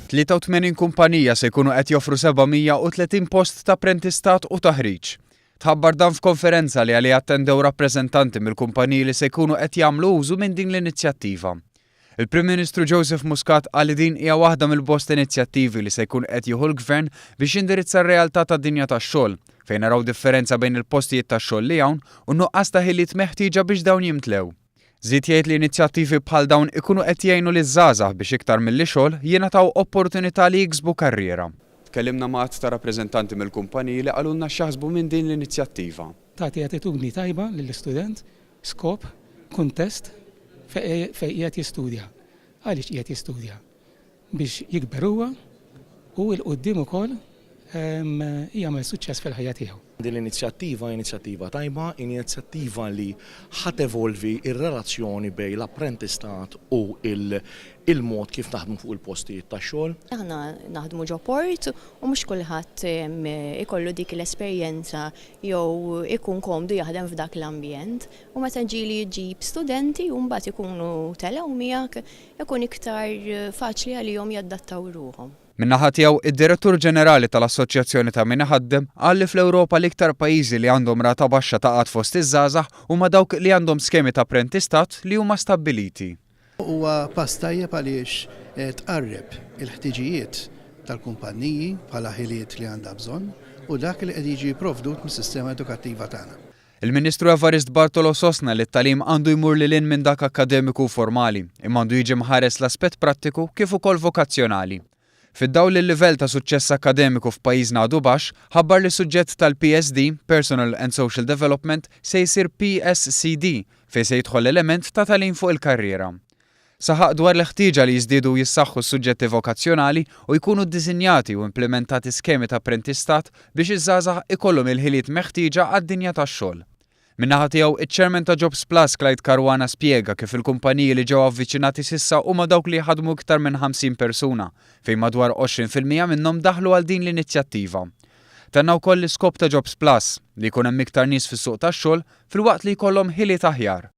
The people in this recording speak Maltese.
83 kumpanija se jkunu qed joffru 730 post ta' apprentistat u taħriġ. Tħabbar dan f'konferenza li għaliha attendew rappreżentanti mill-kumpaniji li se jkunu qed jagħmlu użu minn din l-inizjattiva. Il-Prim Ministru Joseph Muscat qal li din hija waħda mill-bosta inizjattivi li se jkun qed jieħu l-Gvern biex jindirizza r-realtà tad-dinja tax-xogħol, fejn naraw differenza bejn il-postijiet tax-xogħol li hawn u n-nuqqas ta' ħiliet meħtieġa biex dawn jimtlew. Żied jgħid li inizjattivi bħal dawn ikunu qed jgħinu liż-żgħażagħ biex iktar milli xogħol jingħataw opportunità li jiksbu karriera. Tkellimna ma' għadd ta' rappreżentanti mill-kumpaniji li qalulna x'jaħsbu minn din l-inizjattiva. Tagħti attitudni tajba lill-istudent, skop, kuntest fejn qiegħed jistudja. Għaliex qiegħed jistudja? Biex jikber huwa u 'l quddiem ukoll jagħmel suċċess fil-ħajja tiegħu. Din l-inizjattiva hi inizjattiva tajba, inizjattiva li ħa tevolvi r-relazzjoni bejn l-apprentistat u l-mod kif naħdmu fuq il-postijiet tax-xogħol. Aħna naħdmu ġo port u mhux kulħadd ikollu dik l-esperjenza jew ikun komdu jaħdem f'dak l-ambjent. U meta ġieli ġġib studenti u mbagħad ikunu telgħu miegħek, ikun iktar faċli għalihom jadattaw ruħhom. Min-naħa tiegħu, id-Direttur Ġenerali tal-Assoċjazzjoni ta' Min Iħaddem qal li fl-Ewropa l-iktar pajjiżi li għandhom rata baxxa ta' qgħad fost iż-żgħażagħ huma dawk li għandhom skemi ta' apprentistat li huma stabbiliti. Huwa pass tajjeb għaliex tqarreb il-ħtiġijiet tal-kumpanniji bħala ħiliet li għandha bżonn u dak li qed jiġi pprovdut mis-sistema edukattiva tagħna. Il-Ministru Evarist Bartolo sostna li t-tagħlim għandu jmur lil hinn minn dak akkademiku u formali, imma għandu jiġi mħares l-aspett prattiku kif ukoll vokazzjonali. Fid-dawl li l-livell ta' suċċess akkademiku f'pajjiżna għadu baxx, ħabbar li s-suġġett tal-PSD, Personal and Social Development, se jsir PSCD, fejn se jidħol l-element ta' tagħlim fuq il-karriera. Saħaq dwar l-ħtieġa li jiżdiedu u jissaħħu s-suġġetti vokazzjonali u jkunu ddisinjati u implimentati skemi ta' apprentistat biex iż-żgħażagħ ikollhom il-ħiliet meħtieġa għad-dinja tax-xogħol. Min-naħa tiegħu, iċ-Chairman ta' Jobs Plus Clyde Caruana spjega kif il-kumpaniji li ġew avviċinati s'issa huma dawk li jħaddmu iktar minn 50 persuna, fejn madwar 20% minnhom daħlu għal din l-inizjattiva. Tenna wkoll l-iskop ta' Jobs Plus, li jkun hemm iktar nies fis-suq tax-xogħol filwaqt li jkollhom ħiliet aħjar.